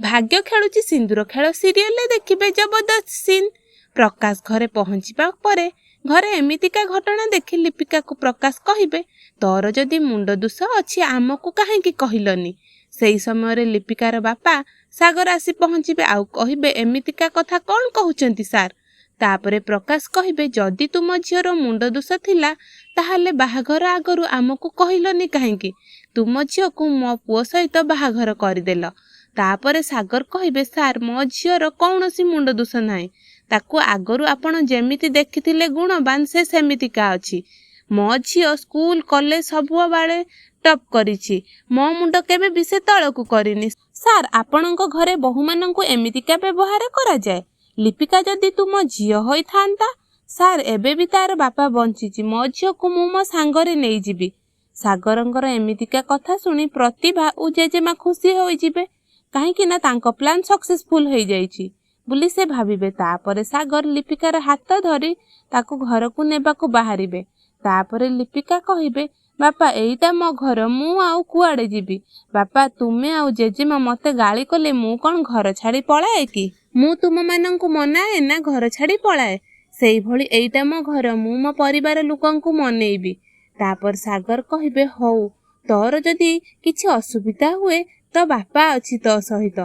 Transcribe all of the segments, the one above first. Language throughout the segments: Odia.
ଭାଗ୍ୟ ଖେଳୁଛି ସିନ୍ଦୁର ଖେଳ ସିରିଏଲରେ ଦେଖିବେ ଜବରଦସ୍ତ ସିନ୍। ପ୍ରକାଶ ଘରେ ପହଞ୍ଚିବା ପରେ ଘରେ ଏମିତିକା ଘଟଣା ଦେଖି ଲିପିକାକୁ ପ୍ରକାଶ କହିବେ, ତୋର ଯଦି ମୁଣ୍ଡ ଦୋଷ ଅଛି ଆମକୁ କାହିଁକି କହିଲନି? ସେଇ ସମୟରେ ଲିପିକାର ବାପା ସାଗର ଆସି ପହଞ୍ଚିବେ ଆଉ କହିବେ, ଏମିତିକା କଥା କ'ଣ କହୁଛନ୍ତି ସାର୍? ତାପରେ ପ୍ରକାଶ କହିବେ, ଯଦି ତୁମ ଝିଅର ମୁଣ୍ଡ ଦୋଷ ଥିଲା ତାହେଲେ ବାହାଘର ଆଗରୁ ଆମକୁ କହିଲନି କାହିଁକି? ତୁମ ଝିଅକୁ ମୋ ପୁଅ ସହିତ ବାହାଘର କରିଦେଲ। ତାପରେ ସାଗର କହିବେ, ସାର୍, ମୋ ଝିଅର କୌଣସି ମୁଣ୍ଡ ଦୋଷ ନାହିଁ। ତାକୁ ଆଗରୁ ଆପଣ ଯେମିତି ଦେଖିଥିଲେ ଗୁଣବାନ, ସେ ସେମିତିକା ଅଛି। ମୋ ଝିଅ ସ୍କୁଲ କଲେଜ ସବୁବେଳେ ଟପ୍ କରିଛି। ମୋ ମୁଣ୍ଡ କେବେ ବି ସେ ତଳକୁ କରିନି। ସାର୍, ଆପଣଙ୍କ ଘରେ ବୋହୂମାନଙ୍କୁ ଏମିତିକା ବ୍ୟବହାର କରାଯାଏ? ଲିପିକା ଯଦି ତୁମ ଝିଅ ହୋଇଥାନ୍ତା? ସାର୍, ଏବେ ବି ତାର ବାପା ବଞ୍ଚିଛି। ମୋ ଝିଅକୁ ମୁଁ ମୋ ସାଙ୍ଗରେ ନେଇଯିବି। ସାଗରଙ୍କର ଏମିତିକା କଥା ଶୁଣି ପ୍ରତିଭା ଓ ଜେଜେମା ଖୁସି ହୋଇଯିବେ, କାହିଁକି ନା ତାଙ୍କ ପ୍ଲାନ୍ ସକ୍ସେସଫୁଲ ହେଇଯାଇଛି ବୋଲି ସେ ଭାବିବେ। ତାପରେ ସାଗର ଲିପିକାର ହାତ ଧରି ତାକୁ ଘରକୁ ନେବାକୁ ବାହାରିବେ। ତାପରେ ଲିପିକା କହିବେ, ବାପା, ଏଇଟା ମୋ ଘର, ମୁଁ ଆଉ କୁଆଡ଼େ ଯିବି? ବାପା, ତୁମେ ଆଉ ଜେଜେମା ମୋତେ ଗାଳି କଲେ ମୁଁ କ'ଣ ଘର ଛାଡ଼ି ପଳାଏ କି? ମୁଁ ତୁମମାନଙ୍କୁ ମନାଏ ନା ଘର ଛାଡ଼ି ପଳାଏ? ସେଇଭଳି ଏଇଟା ମୋ ଘର, ମୁଁ ମୋ ପରିବାର ଲୋକଙ୍କୁ ମନେଇବି। ତାପରେ ସାଗର କହିବେ, ହଉ, ତୋର ଯଦି କିଛି ଅସୁବିଧା ହୁଏ ତ ବାପା ଅଛି ତୋ ସହିତ।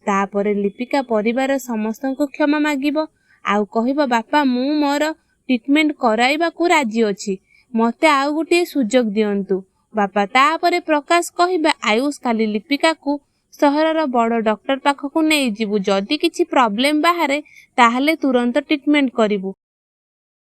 ତାପରେ ଲିପିକା ପରିବାର ସମସ୍ତଙ୍କୁ କ୍ଷମା ମାଗିବ ଆଉ କହିବ, ବାପା, ମୁଁ ମୋର ଟ୍ରିଟମେଣ୍ଟ କରାଇବାକୁ ରାଜି ଅଛି, ମୋତେ ଆଉ ଗୋଟିଏ ସୁଯୋଗ ଦିଅନ୍ତୁ ବାପା। ତାପରେ ପ୍ରକାଶ କହିବେ, ଆୟୁଷ, କାଲି ଲିପିକାକୁ ସହରର ବଡ଼ ଡକ୍ଟର ପାଖକୁ ନେଇଯିବୁ। ଯଦି କିଛି ପ୍ରୋବ୍ଲେମ ବାହାରେ ତାହେଲେ ତୁରନ୍ତ ଟ୍ରିଟମେଣ୍ଟ କରିବୁ।